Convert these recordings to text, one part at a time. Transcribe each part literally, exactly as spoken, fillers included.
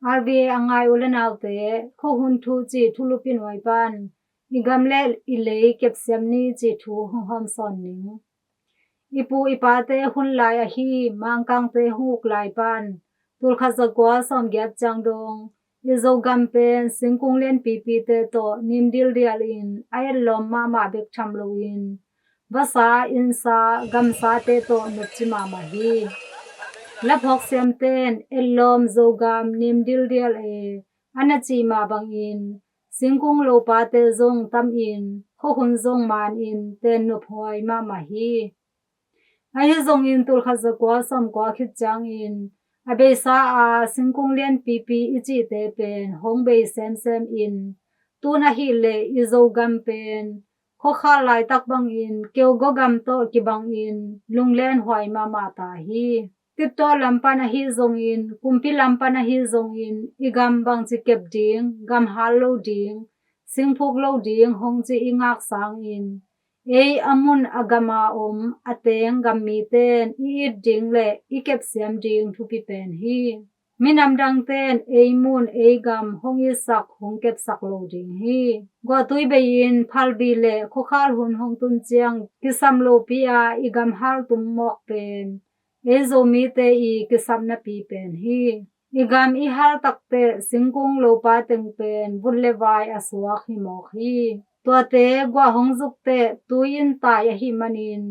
R V A a ngai u le naute, khuahun thu cih thulupi nuai pan i gam le i lei kepsiam ni cih thu hong hawmsawn ning. I pu i pate hun lai ahi Mangkangte hong uk lai pan tulkhat zakua sawmgiat ciang dong i Zogam pen singkung lianpipite tawh nim dildial in a etlawm mahmah bek tham loin vasa, innsa, gamsate tawh nopci mahmah hi. Laphawk siamten etlawm Zogam nim dildial e a na cih mah bangin singkung lopate zong tamin khuahun zong manin ten nophuai mahmah hi. Ahi zongin tulkhat zakua sawmkua khit ciangin a beisa a singkung lianpipi i cihte pen hong bei semsem in tun ahih leh i Zogam pen khuakhal laitak bangin keugaw gam tawh kibangin lunglenhuai mahmah ta hi. Tiptawh lam pan ahi zongin, kumpi lam pan ahi zongin i gam bangci kep ding, gam hal lo ding, singphuk lo ding hong ci i ngak sangin ei a mun a gam a om a teng gam miten i it ding le i kepsiam ding thupi pen hi. Minam dangten ei mun ei gam hong itsak hong kepsak lo ding hi. Guahtui bei-in phalbi le khuakhal hun hong tun ciang kisam lopi a i gam hal tum mawk pen ei Zomite i kisapnapi pen hi. I gam i hal takteh singkung lopa teng pen vut le vai a suak hi mawk hi. Tuate guah hong zukteh tui in tai ahih manin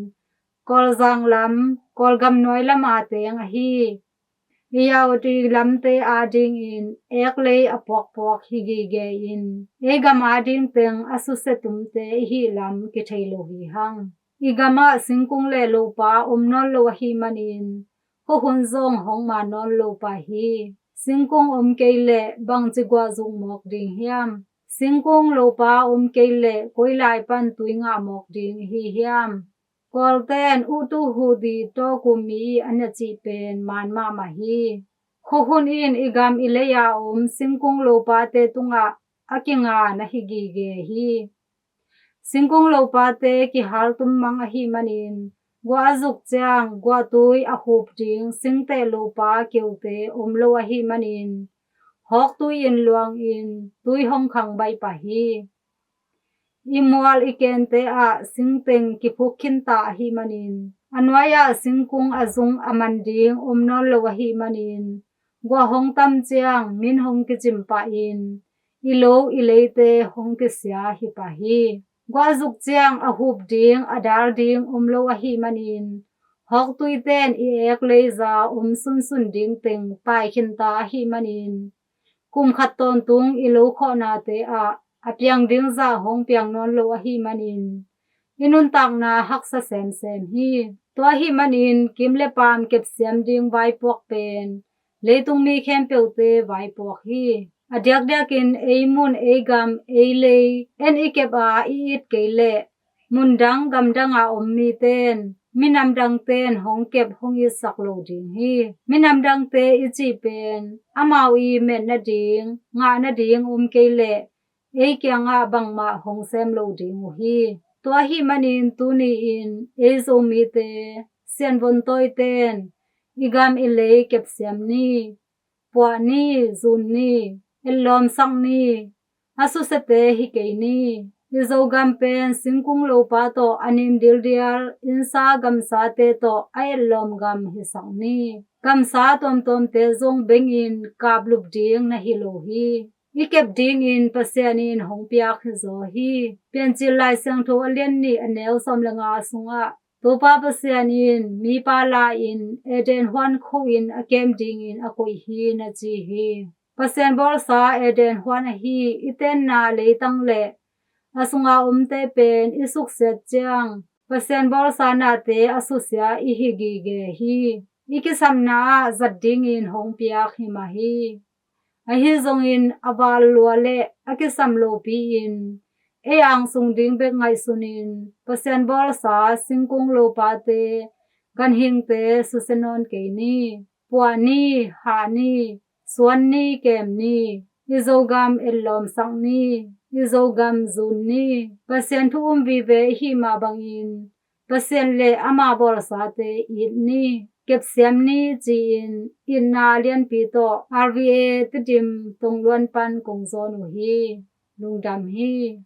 Kawlzang lam, Kawlgam nuai lam a teng ahi i Yawti lamte adingin eklei a puakpuak hi gige in ei gam ading teng a susia tumte i hih lam kithei lo hi hang. I gamah singkung le lopa om nawn lo ahih manin khuahun zong hong man nawn lo pah hi. Singkung om kei leh bangci guah zuk mawk ding hiam? Singkung lopa om kei leh koi lai pan tui ngah mawk ding i hi hiam? Kawlten utu huti tawkum mi a na cih pen man mahmah hi. Khuahun in i gam i lei a om singkung lopate tungah a kinga na hi gige hi. Singkung lopate kihal tum mang ahih manin guah a zuk ciang guahtui a hup ding singteh lopa keute om lo ahih manin hawktui in luangin tui hong khang baih pah hi. I mual i kente ah singteng kiphuk khinta ahih manin a nuai-ah singkung a zung a man ding om nawn lo ahih manin guah hong tam ciang min hong kicim pah in i lo i leite hong kisia hi pah hi. Guah zuk ciang a hup ding a dal ding om lo ahih manin hawktuiten i ek leiza om sunsun ding teng pai khinta ahih manin kum khat tawntung i lo khawhnate ah a piang ding zah hong piang nawn lo ahih manin i nuntakna haksa semsem hi. Tua ahih manin kim le paam kepsiam ding vaipuak pen leitung mi khempeuhte vaipuak hi. A diakdiakin ei mun ei gam ei lei en i kep a i it kei leh mundang gamdang a om miten minam dangten hong kep hong itsak lo ding hi. Minam dangte i cih pen amau i met nading ngah nading om kei leh ei kiangah bangmah hong sem lo ding uh hi. Tua ahih manin tuni-in ei Zomite sianvon tawiten i gam i lei kepsiam ni, puah ni, zun ni, etlawmsak ni, a susiate hi kei ni. I Zogam pen singkung lopa tawh a nim dildial innsa gamsate tawh a etlawm gam hisak ni. Gamsa tuamtuamte zong bengin kaplup ding na hi lo hi. I kep dingin Pasian in hong piak hi zaw hi. Piancil Lai Siangtho a lian nih a neu sawm le nga sungah Topa Pasian in mipa la-in Eden huan kho-in a kem dingin a koih hi na ci hi. Pasian bawlsa Eden huan ahi i tenna leitang le a sunga omte pen i suksiat ciang Pasian bawlsa nate a susia i hi gige hi. I kisapna ah zat dingin hong piak hi mah hi. Ahi zongin a val lua le a kisam lopi-in ei angsung ding bek ngaihsunin Pasian bawlsa singkung lopate ganhingte susia nawn kei ni. Puah ni, hah ni, suan ni, kem ni. I Zogam etlawmsak ni. I Zogam zun ni. Pasian thu um vive i hih mah bangin Pasian le ama bawlsate it ni. Kepsiam ni ci-in itna lianpi tawh R V A Tedim tongluan pan kong zawn uh hi. Lungdam hi.